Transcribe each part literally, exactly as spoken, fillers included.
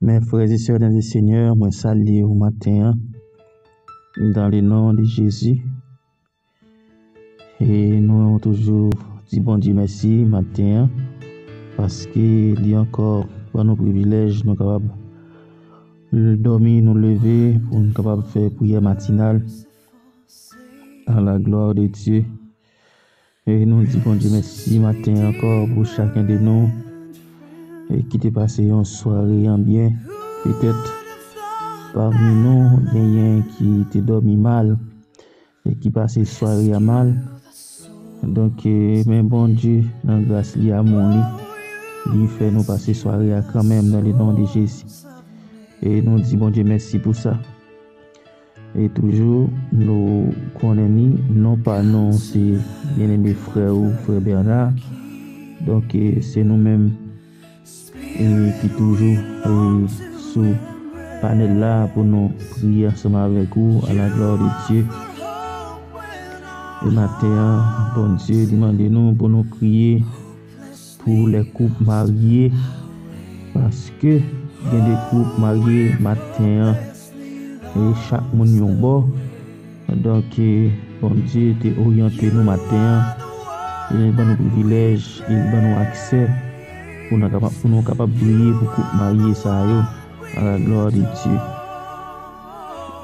Mes frères et sœurs dans le Seigneur, mwen salye w maten an, dans le nom de Jésus. E nou toujou di Bondye mèsi maten an, paske li ankò ban nou privilèj nou kapab dòmi, nou leve pou nou kapab fè priyè matinal. À la gloire de Dieu. E nou di Bondye mèsi maten ankò pou chacun de nous, e ki te pase yon sware an byen. Petèt pami nou genyen ki te dòmi mal e ki pase sware a mal. Donk, e, men Bondye nan gras li, amou li, li fè nou pase sware a kanmenm dans le nom de Jésus. E nou di Bondye mèsi pou sa. E toujou, nou konnen ni, non pa nou se byeneme frè ou, frè Bernard. Donk, e, se nou menm, e, ki toujou, e, sou panèl la pou nou priye ansanm avèk ou, à la gloire de Dieu. E maten an, Bondye li mande nou pou nou priye pou lè koup marye, paske gen de koup marye maten an, e chak moun yon bò. Donk, e, Bondye te oryante nou maten an, e li ban nou privilèj, e li ban nou aksè pou nou kapab, pou nou kapab priye pou koup marye sa yo. À la gloire de Dieu.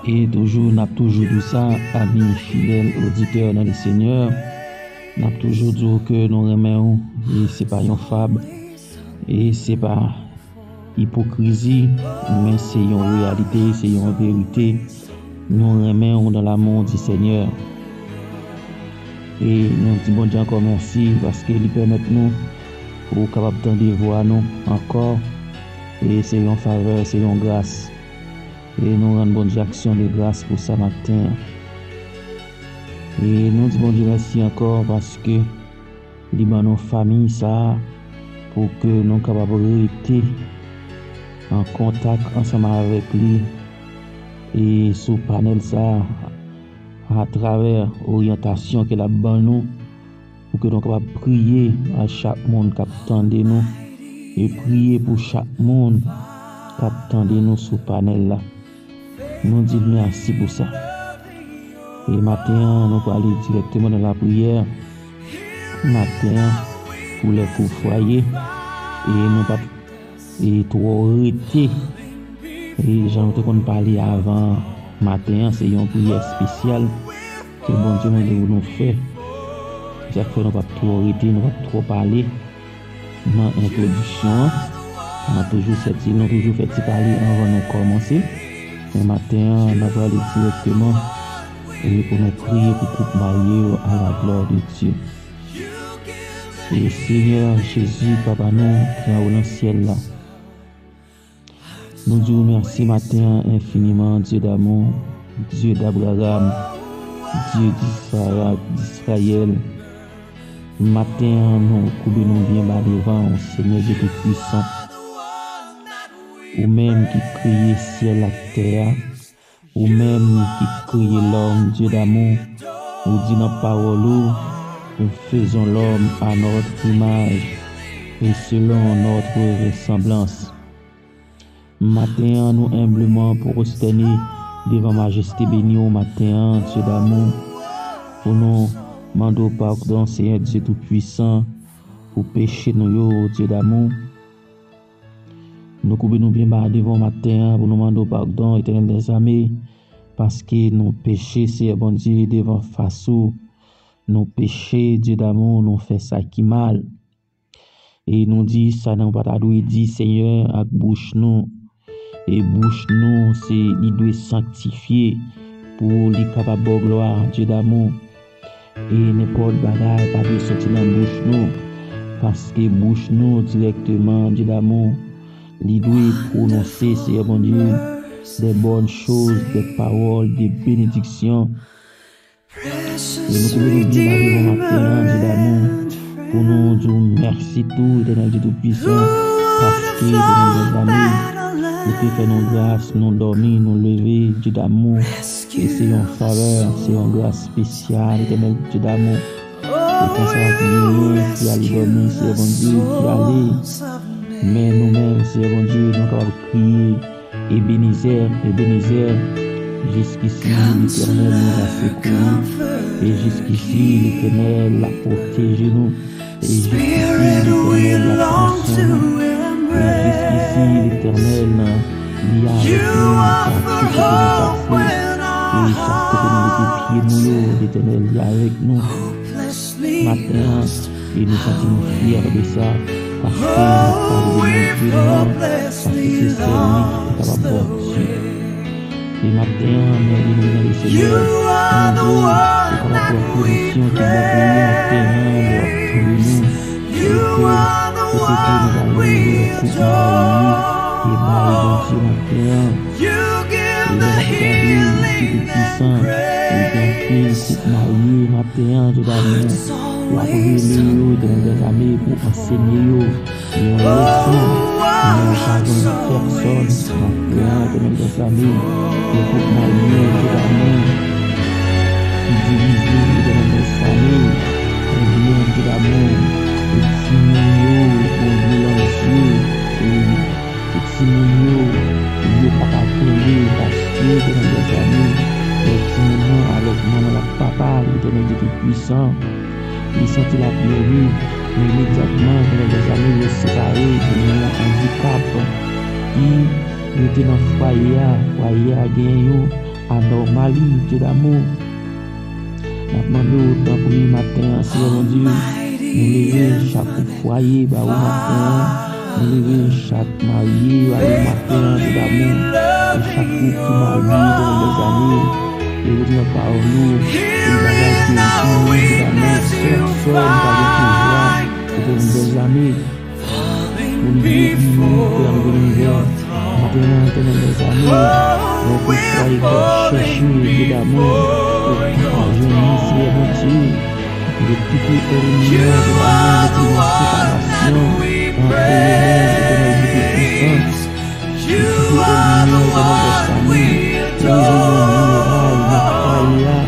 E toujou, n ap toujou di sa, ami fidèl oditè nan le Seigneur, n ap toujou di w ke nou renmen w, e se pa yon fab, e se pa ipokrizi, men se yon reyalite, se yon verite. Nou renmen w dans l'amour du Seigneur. E nou di Bondye ankò mèsi paske li pèmèt nou pou kapab tande vwa nou ankò. E se yon favè, se yon gras. E nou rann Bondye aksyon de gras pou sa maten an. E nou di Bondye mèsi ankò paske li ban nou fanmi sa a pou ke nou kapab rete an kontak ansanm avèk li e sou panèl sa a, atravè oryantasyon ke l ap ban nou, pou ke nou kapab priye a chak moun k ap tande nou e priye pou chak moun k ap tande nou sou panèl la. Nou di l mèsi pou sa. E maten an, nou prale dirèkteman nan lapriyè. Maten an, pou lè kou fwaye. E nou p ap, e, twò rete. E jan nou te konn pale avan, maten an, se yon priyè espesyal ke Bondye mande pou nou fè. Se sa k fè nou p ap twò rete, nou p ap twò pale. Nan entwodiksyon an, nou toujou fè ti, nou toujou fè ti pale anvan nou kòmanse. Men maten an, n ap prale dirèkteman e pou nou priye pou koup marye yo à la gloire de Dieu. E Senyè Jezi, Papa nou ki anwo nan syèl la, nou di w mèsi maten an enfiniman, Dye damou, Dye d'Abraham, Dye d'Isarak, d'Izrayèl. Maten an, nou koube nou byen ba devan w, Senyè Dye Toupisan. Ou menm ki kreye syèl ak tè a, ou menm ki kreye lòm, Dye damou, ou di nan pawòl ou, Faisons l'homme à notre image et selon notre ressemblance. Maten an, nou enbleman pwostène devan majeste beni w maten an, Dye damou, pou nou mande w padon, Senyè Dye Toupisan, pou peche nou yo, Dye damou. Nou koube nou byen ba devan w maten an pou nou mande w padon, Etènèl dèzame, paske nou peche, Senyè Bondye, devan fas ou. Nou peche, Dye damou, nou fè sa ki mal. E nou di sa nou pa ta dwe di, Senyè, ak bouch nou. E bouch nou, se li dwe sanktifye pou li kapab ba w glwa, Dye damou. E nenpòt bagay pa dwe soti nan bouch nou, paske bouch nou dirèkteman, Dye damou, li dwe pwononse, Senyè Bondye, de bonnes choses, de pawòl de benediksyon. E nou koube nou byen ba devan w maten an, Dye damou, pou nou di w mèsi tou, Etènèl Dye Toupisan, paske, Etènèl dèzame, ou te fè nou gras, nou dòmi, nou leve, Dye damou. E se yon favè, se yon gras espesyal, Etènèl Dye damou. E konsa, ki genyen, ki ale dòmi, Senyè Bondye, ki ale Men nou menm, Seyè Bondye, nou kapab kriye, Ebenezè, Ebenezè, jiskisi, Letènèl, nou va sekouri. E jiskisi, Letènèl, l ap pwoteje nou. E jiskisi, Letènèl, l ap pran swen nou. E jiskisi, Letènèl, li avèk nou chak kote nou pase. E chak kote nou mete pye nou yo, Letènèl, li avèk nou. Maten an, e nou santi nou fyè de sa, paske n ap pale de Bondye nou an, paske se sèl li ki kapab ba w Bondye. E maten an, men li nou mande Senyè, Bondye, ou kapab pran pwoteksyon ki bon pou nou maten an, lè w ap kenbe nou, e ke kote ke nou prale, lè koup nou prale, e bay Bondye maten an. E lè n ap gade, Bondye Toupisan, e gen anpil koup marye maten an, Dye damou, w ap rele yo, Etènèl dèzame, pou ansenye yo yon leson nan yon fason pèsòn, maten an, Etènèl dèzame, e koup marye, Dye damou, ki divize, Etènèl dèzame, ebyen, Dye damou, e timoun yo, Bondye lanmou, e Pou timoun yo, yo pa ka kenbe, paske, Etènèl dèzame, lè timoun nan avèk manman l ak papa l, Etènèl Dye Toupisan, li santi l ap nève, men imedyatman, Etènèl dèzame, yo separe, gen yon andikap ki rete nan fwaye a, fwaye a gen yon anòmali, Dye damou. N ap mande w, tanpri, maten an, Seyè Bondye, nou leve chak fwaye ba ou maten an. Nou leve chak marye ba ou maten an, Dye damou. E chak koup ki marye, Etènèl dèzame. E ou di nan pawòl ou, e bagay ke ou di, Dye damou, pèsòn pa gen pouvwa, Etènèl dèzame. Pou li vini, Pè de linivè. Maten an, Etènèl dèzame, lè w fwaye k ap chèche, Dye damou, ou pa ka jwenn li, Seyè Bondye. Yo kite ènmi an, Dye damou, mete yon separasyon ant yo menm, Etènèl Dye Toupisan. Yo kite ènmi an, Etènèl dèzame, poze yon miray nan fwaye a.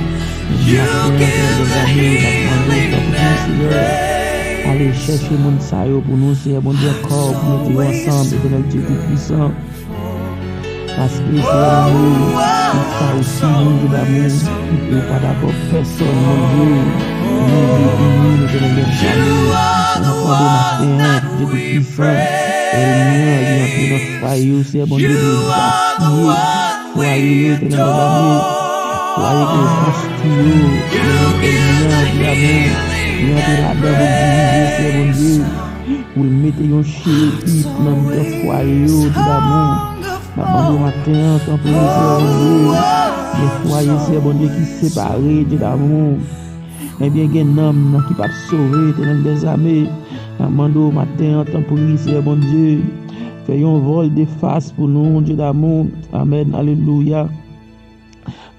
Maten an, Etènèl dèzame, n ap mande w, tanpri, Senyè, ale chèche moun sa yo pou nou, Seyè Bondye, ankò, pou mete yo ansanm, Etènel Dye Toupisan. Paske, Seyè Bondye, ou pa ou timoun, Dye damou, ou pa dakò pèsòn, Bondye, nou vle ini, Etènel dèzame. N ap mande w maten an, Dye Toupisan, ènmi an, li antre nan fwaye yo, Seyè Bondye, pou l gaspiye fwaye yo, Etènel dèzame. Fwaye ke w konstwi yo, Etènèl dèzame. Li antre ladan pou l divize, Seyè Bondye. Pou l mete yon chirepit nan mitan fwaye yo, Dye damou. N ap mande w maten an, tanpri, Seyè Bondye. Gen fwaye, Seyè Bondye, ki separe, Dye damou. Ebyen, gen nanm nan ki p ap sove, Etènel dèzame. N ap mande w maten an, tanpri, Seyè Bondye. Fè yon vòl de fas pou nou, Dye damou. Amèn, alelouya.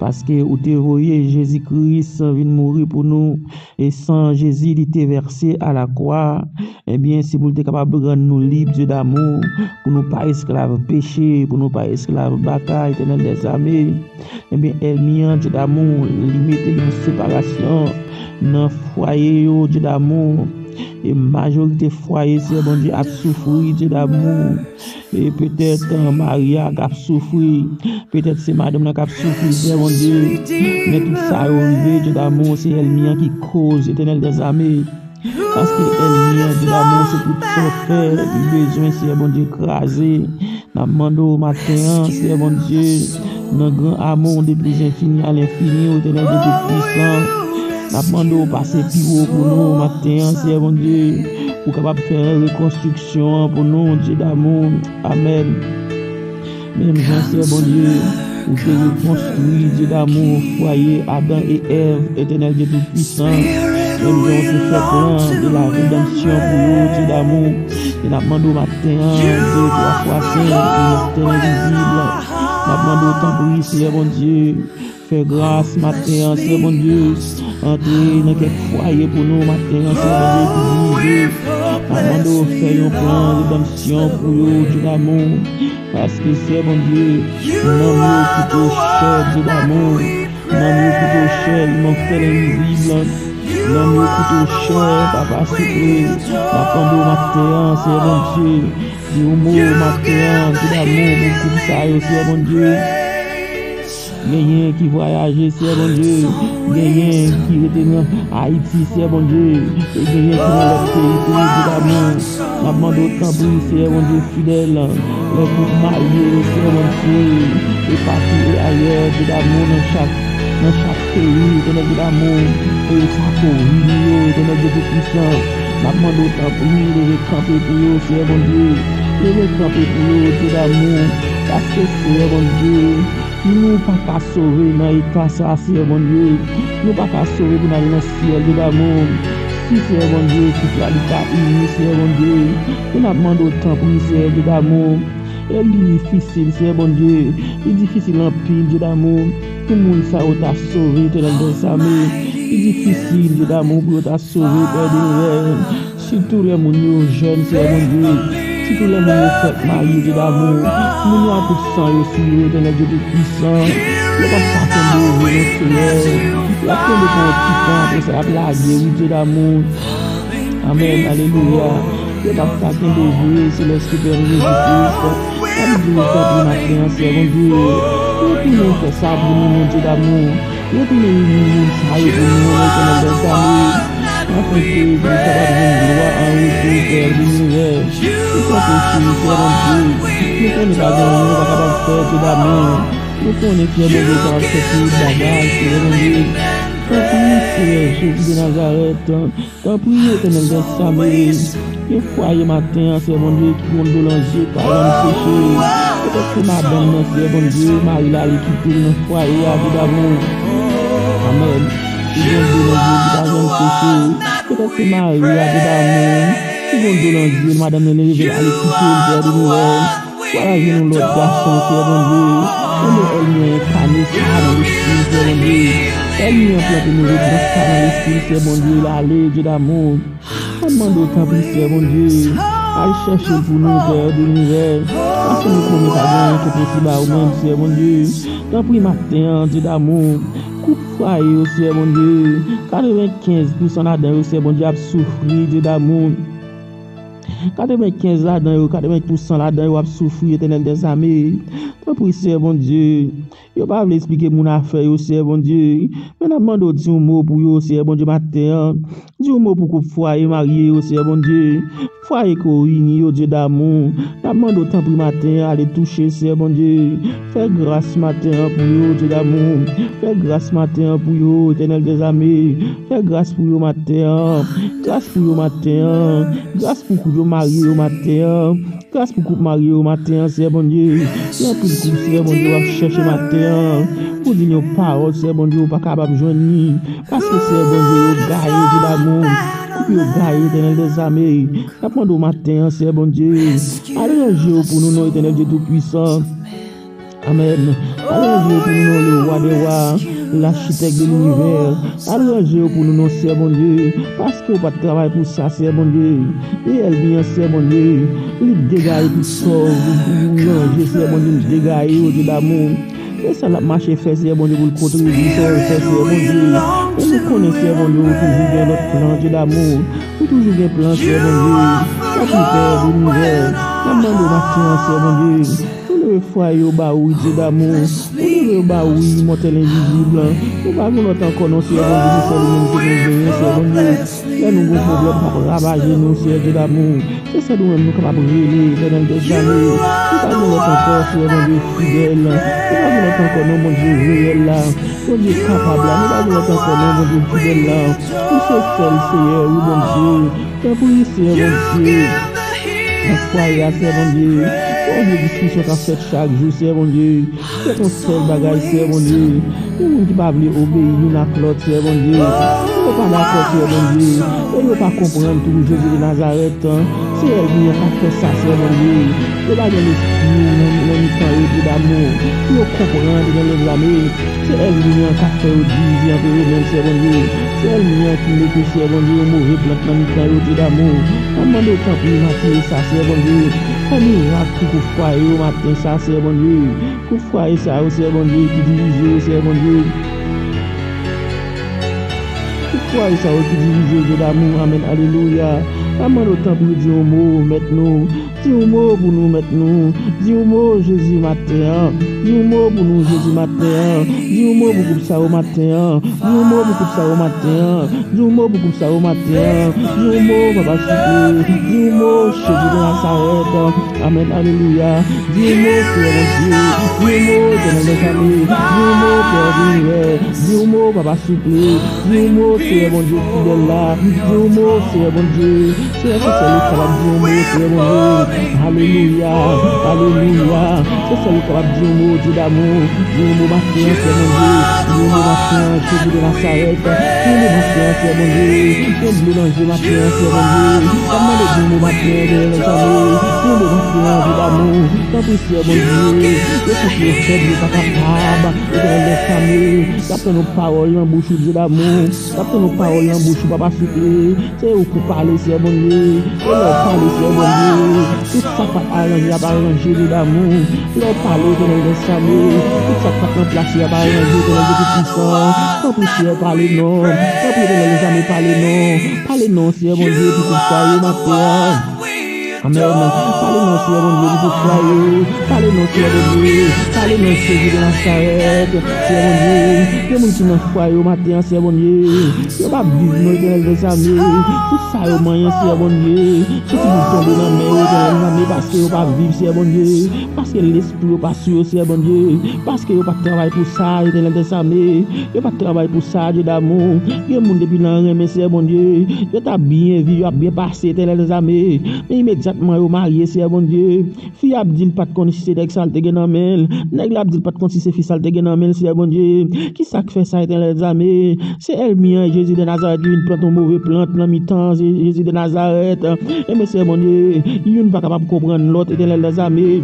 Paske ou te voye Jezi Kris vin mouri pou nou, e san Jezi li te vèse a lakwa, ebyen, se pou l te kapab rann nou lib, Dye damou, pou nou pa esklav peche, pou nou pa esklav baka, Etènèl dèzame. Ebyen, ènmi an, Dye damou, li mete yon separasyon nan fwaye yo, Dye damou. E majorite fwaye, Seyè Bondye, ap soufri, Dye damou. E petèt, eh, mari a k ap soufri. Petèt se madanm nan k ap soufri, Seyè Bondye. Men tout sa yo rive, Dye damou, se ènmi an ki koz, Etènèl dèzame. Paske ènmi an, Dye damou, se tout sa w fè, li bezwen, Seyè Bondye, kraze. N ap mande w maten an, Seyè Bondye, nan gran amou w de pli enfini a lenfini, w Etènèl Dye Toupisan. N ap mande w pase pi wo pou nou maten an, Seyè Bondye, pou w kapab fè rekonstriksyon an pou nou, Dye damou. Amèn. Menm jan, Seyè Bondye, ou te rekonstwi, Dye damou, fwaye Adan e Èv, Etènèl Dye Toupisan. Menm jan ou te fè plan de la redanmsyon pou yo, Dye damou. E n ap mande w maten an, de twa fwa sen, pou nou tèl envizib. N ap mande w, tanpri, Seyè Bondye, fè gras maten an, Seyè Bondye. Antre nan kèk fwaye pou nou maten an, Seyè Bondye, pou divize. N ap mande w fè yon plan redanmsyon pou yo, Dye damou. Paske, Seyè Bondye, nanm yo koute w chè, Dye damou. Nanm yo koute w chè, non tèl envizib. Nanm yo koute w chè, papa souple. N ap mande w maten an, Seyè Bondye, Di yon mo maten an, Dye damou, pou koup sa yo, Seyè Bondye. Genyen ki vwayaje, Seyè Bondye. Genyen ki rete nan Ayiti, Seyè Bondye. E genyen ki nan lòt peyi tou, Dye damou. N ap mande w, tanpri, Seyè Bondye fidèl, lè koup marye yo, Seyè Bondye, e patou e ayè, Dye damou, nan chak, nan chak peyi, Etènèl Dye damou, e sa korije yo, Etènèl Dye Toupisan. N ap mande w, tanpri, leve kanpe pou yo, Seyè Bondye. Leve kanpe pou yo, Dye damou, paske, Seyè Bondye, nou pa ka sove nan eta sa, Seyè Bondye. Nou pa ka sove pou n al nan syèl, Dye damou. Si, Seyè Bondye, si pwa li ka ini, Seyè Bondye, e n ap mande w, tanpri, Seyè Dye damou. E li difisil, Seyè Bondye. Li difisil anpil, Dye damou, pou moun sa yo ta sove, Etènèl dèzame. Li difisil, Dye damou, pou yo ta sove, Pè de Nouvèl. Sitou lè moun yo jèn, Seyè Bondye. Sitou lè moun yo fèk marye, Dye damou. Moun yo a tout san yo sou yo, Etènèl Dye Toupisan. Yo p ap ka kenbe yo vre, non, Seyè. Y ap kenbe pou yon ti tan, apre sa, y ap lage, wi, Dye damou. Amèn, alelouya. Yo p ap ka kenbe vre, Selès Sipèm Jezi Kris. N ap di w tanpri maten an, Seyè Bondye. Yo tounen fè sa pou nou, Bondye damou. Yo tounen ini moun sa yo pou nou, Etènèl dèzame. Afin ke nou kapab jwenn glwa an retou, Pè de Nouvèl. Nou tanpri, Seyè Bondye. Nou konnen pa gen anyen nou pa kapab fè, Dye damou. Nou konnen, Seyè Bondye, ou kapab fè tout bagay, Seyè Bondye. Tanpri, Seyè Jezi de Nazarèt. Tanpri, Etènèl dèzame, gen fwaye maten an, Seyè Bondye, ki gon dlo nan zye, pa janm seche. Petèt se madanm nan, Seyè Bondye, mari l ale kite l nan fwaye a, Dye damou. Amèn. Ki gon dlo nan zye, ki pa janm seche. Petèt se mari a, Dye damou, ki gon dlo nan zye l, madanm nan leve l ale kite l, Pè de Nouvèl. Pou al jwenn yon lòt gason, Seyè Bondye. Mande ènmi an enkane sa nan lespri l, Seyè Bondye. Ènmi an plante move plant sa nan lespri l, Seyè Bondye, l ale, Dye damou. N ap mande w, tanpri, Seyè Bondye, al chèche l pou nou, Pè de Nouvèl. Paske nou konnen pa gen anyen ki enposib a ou menm, Seyè Bondye. Tanpri, maten an, Dye damou, koup fwaye yo, Seyè Bondye. Katrevenkenz pousan ladan yo, Seyè Bondye, ap soufri, Dye damou. Katrevenkenz ladan yo, katrevenkenz pousan ladan yo ap soufri, Etènèl dèzame. Tanpri, Seyè Bondye. Yo pa vle eksplike moun afè yo, Seyè Bondye. Men n ap mande w di yon mo pou yo, Seyè Bondye, maten an. Di yon mo pou koup fwaye marye yo, Seyè Bondye. Fwaye ke w ini yo, Dye damou. N ap mande w, tanpri, maten an, ale touche, Seyè Bondye. Fè gras maten an pou yo, Dye damou. Fè gras maten an pou yo, Etènèl dèzame. Fè gras pou yo maten an. Gras pou yo maten an. Gras pou koup yo marye yo maten an. Gras pou koup marye yo maten an, Seyè Bondye. Gen anpil koup, Seyè Bondye, w ap chèche maten an. Pou di l yon pawòl, Seyè Bondye, ou pa kapab jwenn li. Paske, Seyè Bondye, yo gaye, Dye damou. Koup yo gaye, Etènèl dèzame. N ap mande w maten an, Seyè Bondye. Al ranje yo pou nou, non, Etènèl Dye Toupisan. Amèn. Al ranje yo pou nou, non, le wa dè wa, lachitèk de linivè. Al ranje yo pou nou, non, Seyè Bondye. Paske ou pa t travay pou sa, Seyè Bondye. E ènmi an, Seyè Bondye, li degaye tout sa w, ou, ou ranje, Seyè Bondye, li degaye yo, Dye damou. Se sa l ap mache fè, Seyè Bondye, pou l kontredwi sa w fè, Seyè Bondye. Men nou konnen, Seyè Bondye, ou toujou gen lòt plan, Dye damou. Ou toujou gen plan, Seyè Bondye. Tanpri, Pè de linivè, n ap mande w maten an, Seyè Bondye. Ou leve fwaye yo ba ou, wi, Dye damou. Ou leve yo ba ou, wi, imòtèl envizib. Nou pa gen lòt ankò, non, Seyè Bondye, se sèl ou menm ke nou genyen, Seyè Bondye. Lè nou gen pwoblèm, k ap ravaje nou, Seyè Dye damou. Se sèl ou menm nou kapab rele, Etènèl dèzame. Nou pa gen lòt ankò, Seyè Bondye fidèl. Nou pa gen lòt ankò, non, Bondye reyèl la. Bondye kapab la. Nou pa gen lòt ankò, non, Bondye fidèl la. Ou se sèl Seyè, wi, Bondye. Tanpri, Seyè Bondye. Nan fwaye a, Seyè Bondye. Bondye, diskisyon k ap fèt chak jou, Seyè Bondye. Fè yon sèl bagay, Seyè Bondye. Gen moun ki pa vle obeyi youn ak lòt, Seyè Bondye. Yo pa dakò, Seyè Bondye. E yo pa konprann tou, Jezi de Nazarèt. Se ènmi an k ap fè sa, Seyè Bondye. Yo pa gen lespri ou nan, nan mitan yo, Dye damou. Pou yo konprann, Etènèl dèzame. Se ènmi an k ap fè yo divize antre yo menm, Seyè Bondye. Se ènmi an ki mete, Seyè Bondye, yon move plant nan mitan yo, Dye damou. N ap mande w, tanpri, retire sa, Seyè Bondye. Fè mirak pou koup fwaye yo maten sa, Seyè Bondye. Koup fwaye sa yo, Seyè Bondye, ki divize yo, Seyè Bondye. Koup Fwaye sa yo ki divize, Dye damou, amèn, alelouya. N ap mande w tanpri di yon mo, mèt nou. Di yon mo pou nou, mèt nou. Di yon mo, Jezi, maten an. Di yon mo pou nou, Jezi, maten an. Di yon mo pou gwoup sa yo maten an. Di yon mo pou gwoup sa yo maten an. Di yon mo pou gwoup sa yo maten an. Di yon mo, papa souple. Di yon mo, Jezi de Nazarèt. Amèn, alelouya. Di yon mo, Seyè Bondye. Di yon mo, Etènèl dèzame. Di yon mo, Pè Grenè. Di yon mo, papa souple. Di yon mo, Seyè Bondye fidèl la. Di yon mo, Seyè Bondye. Seyè, se sèl ou kapab di yon mo, Seyè Bondye. Alelouya, alelouya. Se sèl ou kapab di yon mo, Dye damou. Di yon mo maten an, Seyè Bondye. Di yon mo maten an, Jezi de Nazarèt. Di yon mo maten an, Seyè Bondye. Fè dlo nan je maten an, Seyè Bondye. N ap mande di yon mo maten an, Etènèl dèzame. Di yon mo maten an, Dye damou. Tanpri, Seyè Bondye. Yo santi yo fèb, yo pa kapab. Etènèl dèzame. N ap tann yon pawòl nan bouch ou, Dye damou. N ap tann yon pawòl nan bouch ou, papa souple. Se ou ki pale, Seyè Bondye. E lè w pale, Seyè Bondye, tout sa k pa t aranje ap aranje, Dye damou. Lè w pale, Etènèl dèzame, tout sa k pa t nan plas li ap aranje, Etènèl Dye Toupisan. Tanpri, Seyè, pale non. Tanpri, Etènèl dèzame, pale non. Pale non, Seyè Bondye, pou tout fwaye maten an. Amèn. Pale non, Seyè Bondye, pou tout fwaye. Pale non, Seyè Bondye. Pale non, Jezi de Nazarèt. Seyè Bondye, gen moun ki nan fwaye yo maten an, Seyè Bondye. Yo p ap viv non, Etènèl dèzame. Tout sa yo manyen, Seyè Bondye. Soti pou tonbe nan men yo, Etènèl dèzame, paske yo p ap viv, Seyè Bondye. Paske lespri yo pa sou yo, Seyè Bondye. Paske yo pa t travay pou sa, Etènèl dèzame. Yo pa t travay pou sa, Dye damou. Gen moun depi nan renmen, Seyè Bondye. Yo t ap byen viv, yo ap byen pase, Etènèl dèzame. Men imedyatman yo marye, Seyè Bondye. Fi a ap di l pa t konn si se nèg sa l te gen nan men l. Nèg la ap di l pa t konn si se fi sa l te gen nan men l, Seyè Bondye. Kisa k fè sa, Etènèl dèzame? Se ènmi an, Jezi de Nazarèt, ki vin plante yon move plant nan mitan Je- Jezi de Nazarèt. Enben, Seyè Bondye, youn pa kapab konprann lòt, Etènèl dèzame.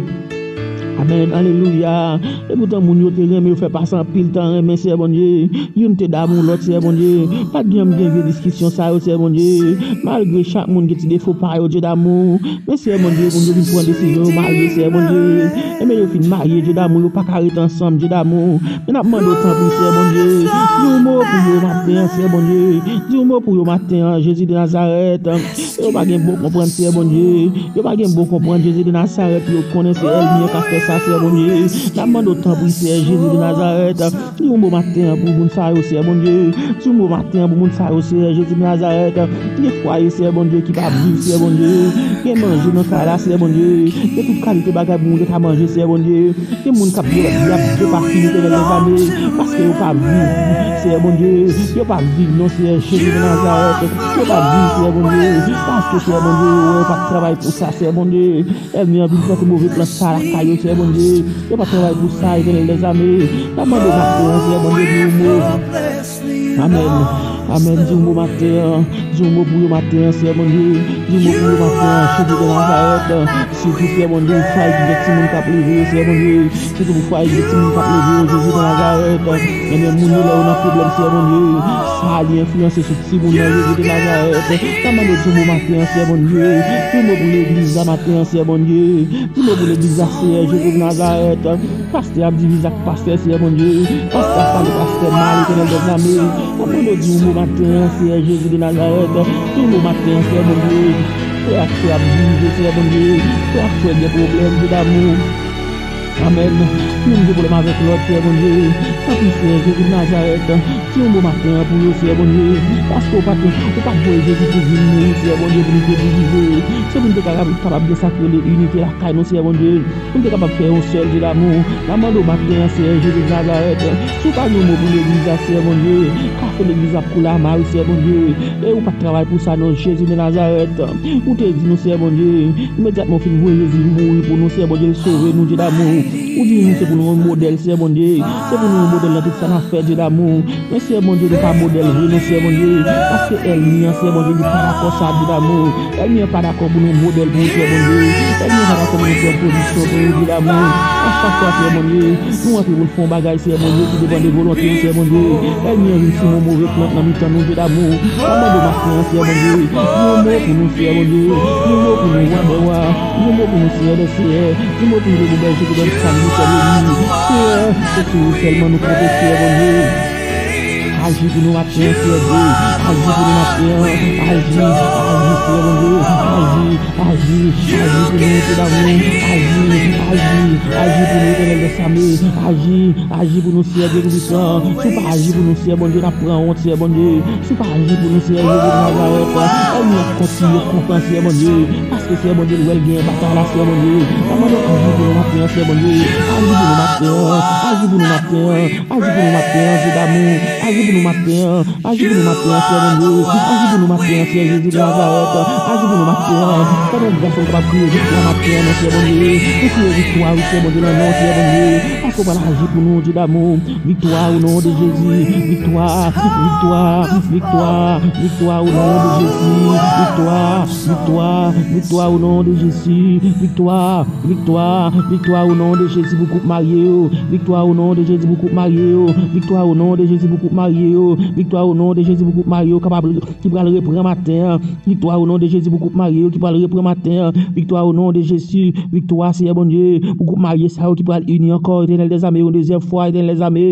Amèn, alelouya. Epoutan, moun yo te renmen, yo fè pase anpil tan renmen, Seyè Bondye. Youn te damou lòt, Seyè Bondye. Pa t janm gen vye diskisyon sa yo, Seyè Bondye. Malgre chak moun gen ti defo pa yo, Dye damou. Men Seyè Bondye, moun yo vin pran desizyon, yo marye, Seyè Bondye. Enben yo fin marye, Dye damou, yo pa ka ret ansanm, Dye damou. Men n ap mande w tanpri, Seyè Bondye. Di yon mo pou yo maten an, Seyè Bondye. Di yon mo pou yo maten an, Jezi de Nazarèt. Yo pa gen bon konprann, Seyè Bondye. Yo pa gen bon konprann, Jezi de Nazarèt. Yo konnen se ènmi an k ap fè sa, Seyè Bondye. N ap mande w tanpri, Seyè Jezi de Nazarèt. Di yon mo maten an pou moun sa yo, Seyè Bondye. Di yon mo maten an pou moun sa yo, Seyè Jezi de Nazarèt. Gen fwaye, Seyè Bondye, ki p ap viv, Seyè Bondye. Gen manje nan kay la, Seyè Bondye. Gen tout kalite bagay pou moun yo ta manje, Seyè Bondye. Gen moun k ap byen, y ap byen pase, Etènèl dèzame. Paske yo p ap viv, Seyè Bondye. Yo p ap viv, non, Seyè Jezi de Nazarèt. Yo p ap viv, Seyè Bondye. Paske, Seyè Bondye, yo wè yo pa t travay pou sa, Seyè Bondye. Ènmi an vin plante move plant sa lakay yo, Seyè Bondye. Yo pa t travay pou sa, Etènèl dèzame. N ap mande w maten an, Seyè Bondye, di yon mo. Amèn. Amèn. Di yon mo maten an. Di yon mo pou yo maten an, Seyè Bondye. Di yon mo pou yo maten an, Jezi de Nazarèt. Sitou, Seyè Bondye, fwaye ki gen timoun k ap leve yo, Seyè Bondye. Sitou pou fwaye ki gen timoun k ap leve yo, Jezi de Nazarèt. Enben, moun yo lè yo nan pwoblèm, Seyè Bondye. Sa li enfliyanse sou timoun nan, Jezi de Nazarèt. N ap mande w di yon mo maten an, Seyè Bondye. Di yon mo pou legliz la maten an, Seyè Bondye. Di yon mo pou legliz la, Seyè Jezi de Nazarèt. Pastè ap divize ak pastè, Seyè Bondye. Pastè ap pale pastè mal, Etènèl dèzame. N ap mande w di yon mo maten an, Seyè Jezi de Nazarèt. Di yon mo maten an, Seyè Bondye. Frè ak sè ap divize, Seyè Bondye. Frè ak sè gen pwoblèm, Dye damou. Amèn. Youn gen pwoblèm avèk lòt, Seyè Bondye. Tanpri, Seyè Jezi de Nazarèt. Di yon mo maten an pou yo, Seyè Bondye. Paske ou pa t, ou pa t voye Jezi pou vin mouri, Seyè Bondye, pou nou te divize. Se pou nou te kapab, kapab gen sa k rele inite lakay nou, Seyè Bondye. Pou nou te kapab fè yon sèl, Dye damou. N ap mande w maten an, Seyè Jezi de Nazarèt. Si w pa gen yon mo pou legliz la, Seyè Bondye, kafe legliz la ap koule a mari, Seyè Bondye. E ou pa t travay pou sa, non, Jezi de Nazarèt. Ou te di nou, Seyè Bondye, imedyatman w fin voye Jezi mouri pou nou, Seyè Bondye, l sove nou, Dye damou. Ou di nou se pou nou yon modèl, Seyè Bondye. Se pou nou yon modèl nan tout sa n ap fè, Dye damou. Men, Seyè Bondye, nou pa modèl vre, non, Seyè Bondye. Paske ènmi an, Seyè Bondye, li pa dakò sa, Dye damou. Ènmi an pa dakò pou nou modèl pou ou, Seyè Bondye. Ènmi an pa dakò pou nou pran pozisyon pou ou, Dye damou. A chak fwa, Seyè Bondye, nou antre pou n fè yon bagay, Seyè Bondye, ki depann de volonte ou, Seyè Bondye. Ènmi an vin simen yon move plant nan mitan nou, Dye damou. N ap mande w maten an, Seyè Bondye, di yon mo pou nou, Seyè Bondye. Di yon mo pou nou, Wa dè wa. Di yon mo pou nou, Seyè dè seyè. Di yon mo pou nou, Bèje ki dòmi, Sali ki fè nou viv. Seyè, se sou ou sèlman nou konte, Seyè Bondye. Aji pou nou maten an, Seyè Dye. Aji pou nou maten an. Aji, aji, Seyè Bondye. Aji, aji, aji pou nou, Seyè damou. Aji, aji, aji pou nou, Etènèl dèzame. Aji, aji pou nou, Seyè Dye Toupisan. Si w pa aji pou nou, Seyè Bondye, n ap pran wont, Seyè Bondye. Si w pa aji pou nou, Seyè Jezi de Nazarèt, ènmi ap kontinye kontan, Seyè Bondye. Paske, Seyè Bondye, l wè l genyen batay la, Seyè Bondye. N ap mande w aji pou nou maten an, Seyè Bondye. Aji pou nou maten an. Aji pou nou maten an. Aji pou nou maten an, Dye damou. Aji pou nou maten an. Aji pou nou maten an, Seyè Bondye. Aji pou nou maten an, Seyè Jezi de Nazarèt. Aji pou nou maten an. Fè nou gras pou nou kapab kriye viktwa maten an, non, Seyè Bondye. Nou kriye viktwa, wi, Seyè Bondye, nan non, Seyè Bondye. Paske w pral aji pou nou, Dye damou. Viktwa, o non de Jezi. Viktwa, viktwa, viktwa, viktwa, o non de Jezi. Viktwa, viktwa, viktwa, o non de Jezi. Viktwa, viktwa, viktwa, o non de Jezi pou koup marye yo. Viktwa, o non de Jezi pou koup marye yo. Viktwa, o non de Jezi pou koup marye yo. Viktwa, o non de Jezi pou koup marye yo kapab, ki pral reprann maten an. Viktwa, o non de Jezi pou koup marye yo ki pral reprann maten an. Viktwa, o non de Jezi. Viktwa, Seyè Bondye, pou koup marye sa yo ki pral ini ankò, Etènèl dèzame, yon dezyèm fwa, Etènèl dèzame.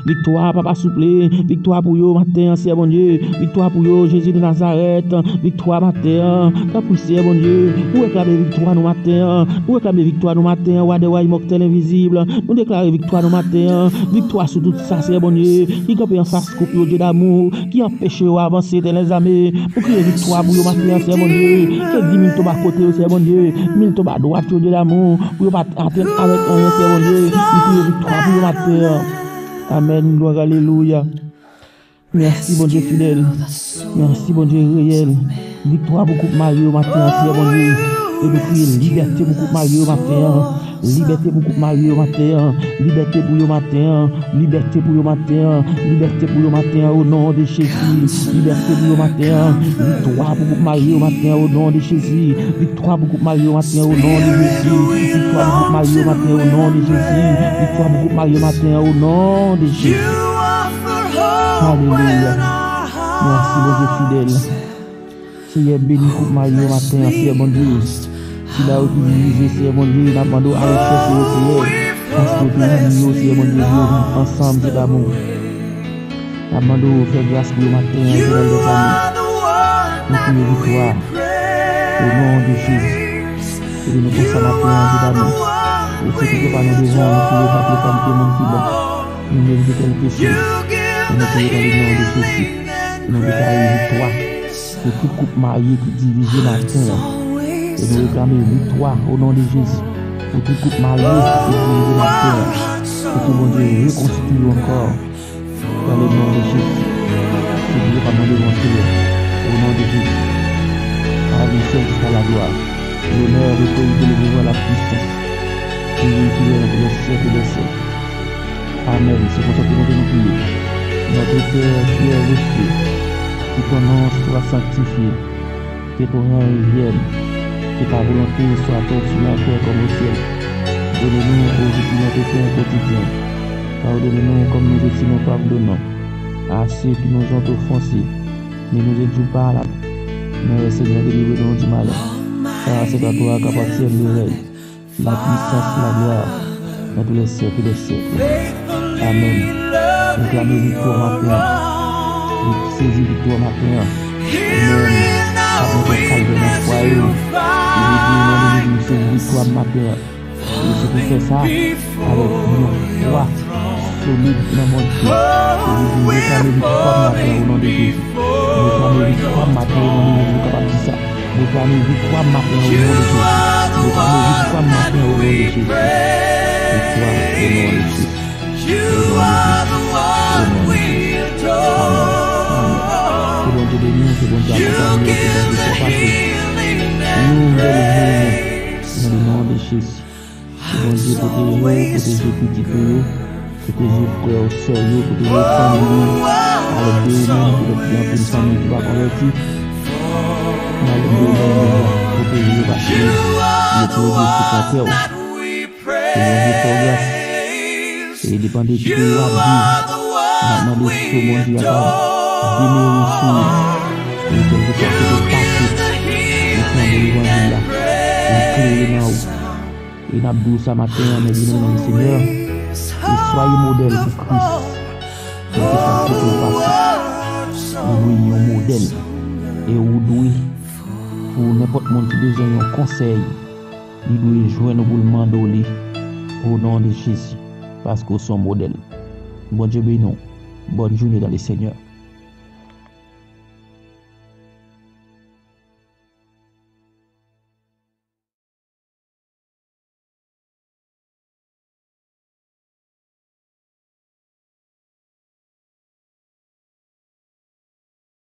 Viktwa, papa, souple. Viktwa pou yo maten an, Seyè Bondye. Viktwa pou yo, Jezi de Nazarèt. Viktwa maten an. Tanpri, Seyè Bondye. Nou reklame viktwa nou maten an. Nou reklame viktwa nou maten an, Wa dè wa, Imòtèl, Envizib. Nou deklare viktwa nou maten an. Viktwa sou tout sa, Seyè Bondye. Ki kanpe anfas koup yo, Dye damou. Ki anpeche yo avanse, Etènèl dèzame. Nou kriye viktwa pou yo maten an, Seyè Bondye. Ke di mil tonbe akote yo, Seyè Bondye. Mil tonbe adwat yo, Dye damou. Pou yo pa t atenn avèk anyen, Seyè Bondye. Nou kriye viktwa pou yo maten an. Amèn. Glwa, alelouya. Mèsi, Bondye fidèl. Mèsi, Bondye reyèl. Viktwa pou koup marye yo maten an, Seyè Bondye. E nou kriye libète pou koup marye yo maten an. Libète pou koup marye yo maten an. Libète pou yo maten an. Libète pou yo maten an. Libète pou yo maten an, o non de Jezi. Libète pou yo maten an. Viktwa pou koup marye yo maten an, o non de Jezi. Viktwa pou koup marye yo maten an, o non de Jezi. Viktwa pou koup marye yo maten an, o non de Jezi. Viktwa pou koup marye yo maten an, o non de Jezi. Alelouya. Mèsi, Bondye fidèl. Seyè, beni koup marye yo maten an, Seyè Bondye. Sila yo ki divize, Seyè Bondye, n ap mande w ale chèche yo, Seyè. Paske w te ini yo, Seyè Bondye, pou yo viv ansanm, Dye damou. N ap mande w fè gras pou yo maten an, Etènèl dèzame. Nou kriye viktwa. O non de Jezi. Ede nou konsa maten an, Dye damou. Ou se ki papa nou devan, nou kriye pa pou kòm ke moun ki bon. Nou merite tèl peche. E nou priye nan le non de Jezi. E nou deklare viktwa pou tout koup marye ki divize maten an. E nou reklame viktwa o non de Jezi pou tout koup marye ki divize maten an. Pou ke Bondye rekonstwi yo ankò. Dans le nom de Jésus. Ke Bondye pa mande nou, Senyè. O non de Jezi. A lui seul soit la gloire, l'honneur, l'autorité, le pouvoir, la puissance. Qui est, qui est dans les siècles des siècles. Amèn. Se konsa ke nou te nou priye. Notre Père qui es aux cieux, que ton nom soit sanctifié, que ton règne vienne, que ta volonté soit faite sur la terre comme au ciel. Donne-nous aujourd'hui notre pain quotidien. Pardonne-nous comme nous aussi nous pardonnons à ceux qui nous ont offensés. Ne nous induis pas à la, mais Seigneur, délivre-nous du malin. Car c'est à toi qu'appartiennent le règne, la puissance, la gloire, dans tous les siècles des siècles. Amèn. Reklame viktwa maten an. Sezi viktwa maten an. Amèn. Ap mete kalvè nan fwaye yo. Sezi viktwa maten an. E se pou fè sa avèk yon fwa solid nan Bondye. Sezi reklame viktwa maten an o non de Jezi. Reklame viktwa maten an o non de Jezi. Ou kapab di sa. Reklame viktwa maten an o non de Jezi. Reklame viktwa maten an o non de Jezi. Viktwa o non de Jezi. O non de Jezi. O non de Jezi. Amèn. Amèn. Ke Bondye beni w, ke Bondye akonpanye w, ke Bondye fè w pase yon bèl jounen. Nan le non de Jezi. Ke Bondye pwoteje w, pwoteje pitit ou yo, pwoteje frè w, sè yo, pwoteje fanmi w. Alèt de ou menm, petèt gen anpil fanmi ki pa konvèti. Alèt de ou menm, pwoteje yo, paske yo pwoteje sou kontè w. Ke Bondye fè w gras. E depann de ki peyi w ap viv, n ap mande pou Bondye a ka demeure sou ou. E kèlkeswa kote w pase, ou flanbo levanjil la, li klere nan ou. E n ap di w sa maten an, nan le non menm Senyè, e soyez modèle pour Christ. Kèlkeswa kote w pase, ou dwe yon modèl. E ou dwe, pou nenpòt moun ki bezwen yon konsèy, li dwe jwenn ou pou l mande w li, o non de Jezi, paske w se yon modèl. Bondye beni w. Bòn jounen dan le Senyè.